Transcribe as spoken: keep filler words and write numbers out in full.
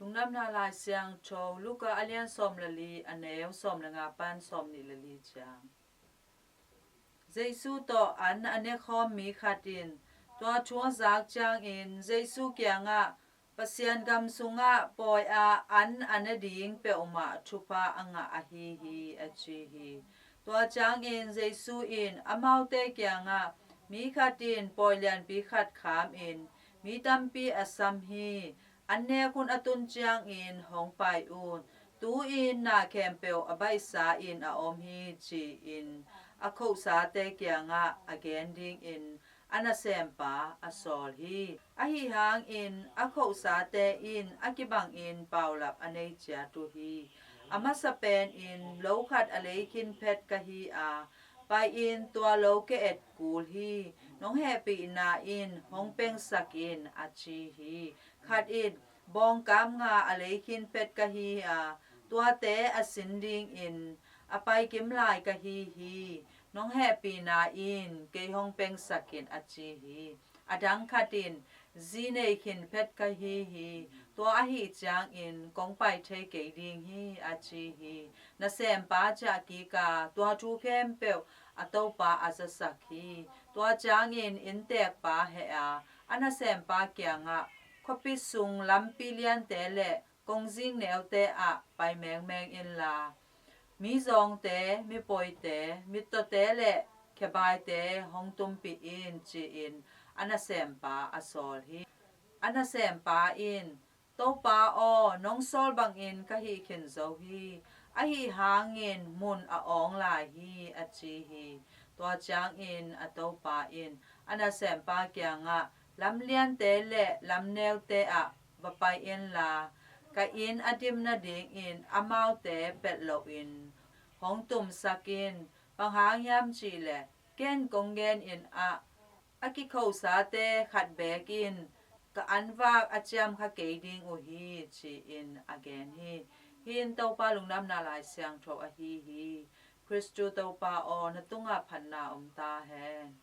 Lungdamna Lai Siangtho Luka a lian sawm le li, a neu sawm le nga pan sawm nih le li ciang. Jesu tawh an a nekhawm mi khat in tua thu a zak ciangin Jesu kiangah, "Pasian gam sungah pawi-a an a ne ding peuhmah thupha a ngah ahi hi," a ci hi. Tua ciangin Jesu in amaute kiangah, "Mi khat in pawi lianpi khat khamin mi tampi a sam hi. An nek hun a tun ciangin hong pai un. Tu-in na khempeuh a baihsa-in a om hi," ci-in a khosate kiangah a gen dingin a nasempa a sawl hi. Ahi hangin a khosate in a kibangin paulap a nei ciat uh hi. A masa penin lo khat a lei khin phet ka hi a, pai-in tua lo ke et kul hi. Nong hehpihna in hong pengsak in, a ci hi. Khat in, bawngkam nga a lei khin phet ka hi a, tuate a sin dingin a pai kim lai ka hi hi. Nong hehpihna in kei hong pengsak in, a ci hi. A dang khat in, zi nei khin phet ka hi hi. Tua ahih ciangin kong pai thei kei ding hi, a ci hi. Nasempa ciah kik a, tua thu khempeuh a topa a zasak hi. Tua ciangin inntekpa heh a, a nasempa kiangah, "Khuapi sung lampi liante le kongzing neute ah pai mengmeng inla, mizawngte, mipawite, mittawte le khebaite hong tumpih in," ci-in a nasempa a sawl hi. A nasempa in, "Topa aw, nong sawl bangin ka hih khin zo hi. Ahi hangin mun a awng lai hi," a ci hi. Tua ciangin a topa in a nasempa kiangah, "Lamliante le lamneute ah va pai inla, ka inn a dim nadingin amaute pelh loin hong tumsak in. Bang hang hiam cihleh ken kong genin ah, a kikhosate khat beek in ka anvak a ciamkha kei ding uh hi," ci-in a gen hi. Hih in Topa Lungdamna Lai Siangtho ahi hi. Khristu Topa aw, na tungah phatna om ta hen.